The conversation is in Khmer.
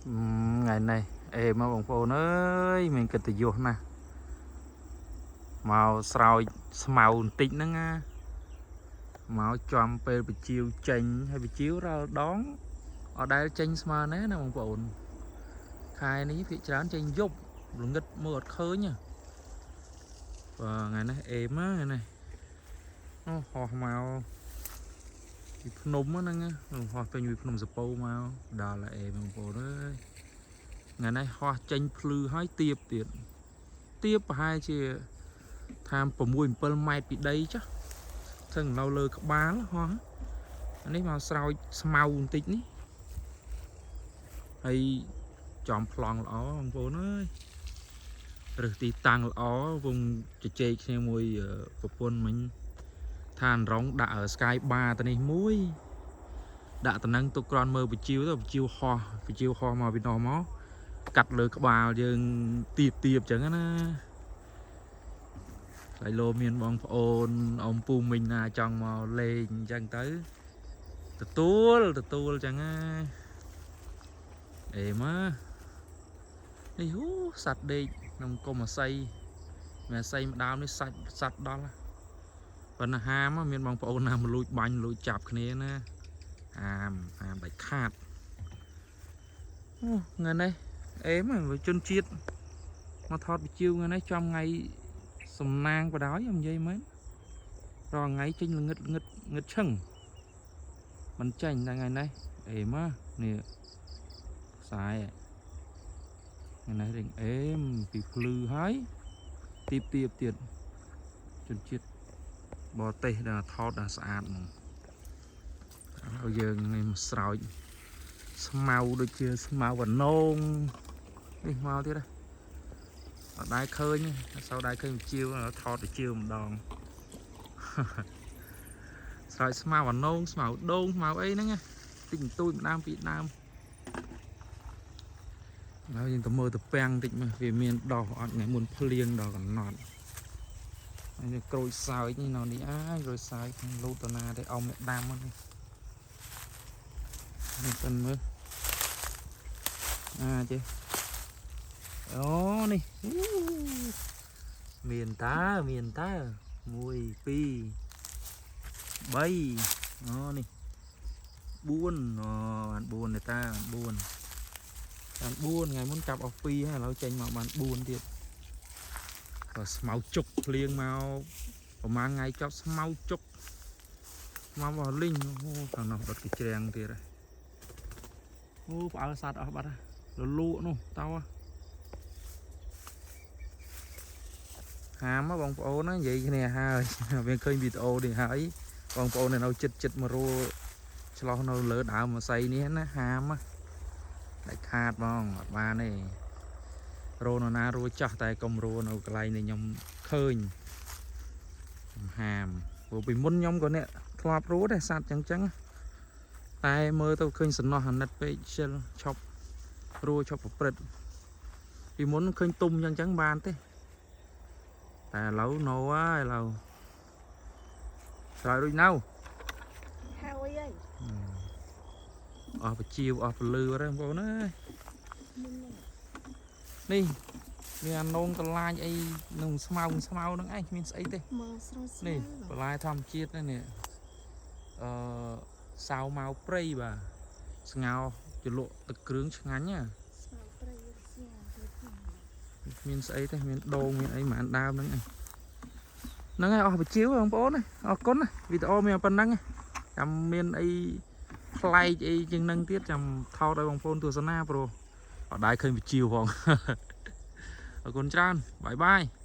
ថ្ងៃនេះអេមកបងប្អូនអើយមានកិត្តិយសណាស់មកស្រោចស្មៅបន្តិចហ្នឹងណាមកចំពេលបជាវចេញហើយបជាវរាល់ដងអត់ដែលចេញស្មើណាណាបងប្អូនខែនេះភាគច្រើនចេញយប់ល្ងិតមើលអត់ឃើញហ៎បាទថ្ងៃនេះអេមកថ្ងៃនេះអូហោះមកពីភ្នំហ្នឹងណាហោះពេញពីភ្នំសពៅមកដល់ហើយអេបងប្អូនអើយ ថ្ងៃនេះហោះចេញភ្លឺហើយទៀបទៀតទៀបប្រហែលជាថា6 7ម៉ែត្រពីដីចុះថឹងនៅលើក្បាលហោះអានេះមកស្រោចស្មៅបន្តិចនេះហើយចំប្លង់ល្អបងប្អូនអើយរើសទីតាំងល្អវងជជែកគ្នាមួយប្រពន្ធមិញថាអនរងដាក់ Sky Bar ទៅនេះមួយដាក់តំណឹងទុកក្រន់មើលបជីវទៅបជីវហោះបជីវហោះមកពីនោះមក កាត់លើក្បាលយើងទៀបទៀបចឹងណាខ្លាយលោមានបងប្អូនអ៊ំពូមីងណាចង់មកលេងអញ្ចឹងទៅទទួលទទួលចឹងណាអេមកនេះហ៊ូសัตว์ដេកក្នុងកុំអស័យមានអស័យម្ដើមនេះសាច់សัตว์ដល់ប៉ុន្តែហាមមានបងប្អូនណាមកលួចបាញ់លួចចាប់គ្នាណាហាមហាមដាច់ខាតអូថ្ងៃនេះ អេមកជនជាតិមកថតវិជាវថ្ងៃនេះចំថ្ងៃសំណាងបដ ாய் ខ្ញុំនិយាយមែនរាល់ថ្ងៃចេញល្ងឹតងឹតងឹតឈឹងមិនចេញតែថ្ងៃនេះអេមកនេះខ្សែថ្ងៃនេះរៀងអេមពីភ្លឺហើយទៀបទៀបទៀតជនជាតិបរទេសដែលថតដល់ស្អាតហ្មងឥឡូវយើងនេះមកស្រោចស្មៅដូចជាស្មៅវណង នេះមកទៀតហ៎អត់ដែរឃើញទេអត់សូវដែរឃើញវិជាវថតវិជាវម្ដង ស្រោចស្មៅអានងស្មៅដូងស្មៅអីហ្នឹងណាតិចបន្តួចម្ដើមពីរដើមហើយយើងទៅមើលទៅពាំងតិចមើលវាមានដោះអត់ថ្ងៃមុនភ្លៀងដល់កំណត់ហើយនេះក្រូចសើចនេះនៅនេះអាយក្រូចសើចលូតតាណាទេអមអ្នកដាំហ្នឹងនេះនេះសិនមើលអាចទេ អូនេះអូមានតើមានតើ1 2 3អូនេះ4អូបាន4ទេតាបាន4បាន4ថ្ងៃមុនចាប់អស់2ហើយឥឡូវចេញមកបាន4ទៀតក៏ស្មៅជុកភ្លៀងមកប្រហែលថ្ងៃចប់ស្មៅជុកមកបោះលីងអូខាងនោះដុតគេច្រាំងទៀតហើយអូផ្អើលសัตว์អស់បាត់ហើយលលក់នោះតោះ ហាមបងប្អូនណានិយាយគ្នាហើយ វាឃើញវីដេអូនេះហើយបងប្អូននៅចិត្តចិត្តមករੂឆ្លោះនៅលើដើមម្សៃនេះណាហាមដាច់ខាតបងអត់បានទេរោនណារួចចាស់តែកុំរួនៅកន្លែងនេះខ្ញុំឃើញខ្ញុំហាមព្រោះពីមុនខ្ញុំក៏អ្នកធ្លាប់រួដែរសัตว์ចឹងចឹងតែមើលទៅឃើញសំណោះអាណិតពេកខ្ជិលឈប់រួឈប់ប្រព្រឹត្តពីមុនឃើញទុំចឹងចឹងបានទេ តែឥឡូវណូហើយឥឡូវស្រោចរួចនៅ ហើយហើយ អស់បជាវអស់ពលឺអត់ហើយបងប្អូនអើយនេះមានអានងកលាញអីនឹងស្មៅស្មៅនឹងឯងគ្មានស្អីទេ មើលស្រួលស្ នេះបន្លែធម្មជាតិនេះនេះអឺសាវម៉ាវព្រៃបាទស្ងោជ្រលក់ទឹកគ្រឿងឆ្ងាញ់ណា ស្មៅព្រៃស្ងាទៅ គ្មានស្អីទេមានដូងមានអីមិនដើមហ្នឹងឯងហ្នឹងហើយអស់បជាវបងប្អូនណាអរគុណណាវីដេអូមានប៉ុណ្្នឹងចាំមានអីប្លែកអីជាងហ្នឹងទៀតចាំថតឲ្យបងប្អូនទស្សនាព្រោះអត់ដែរឃើញបជាវផង អរគុណច្រើន bye bye.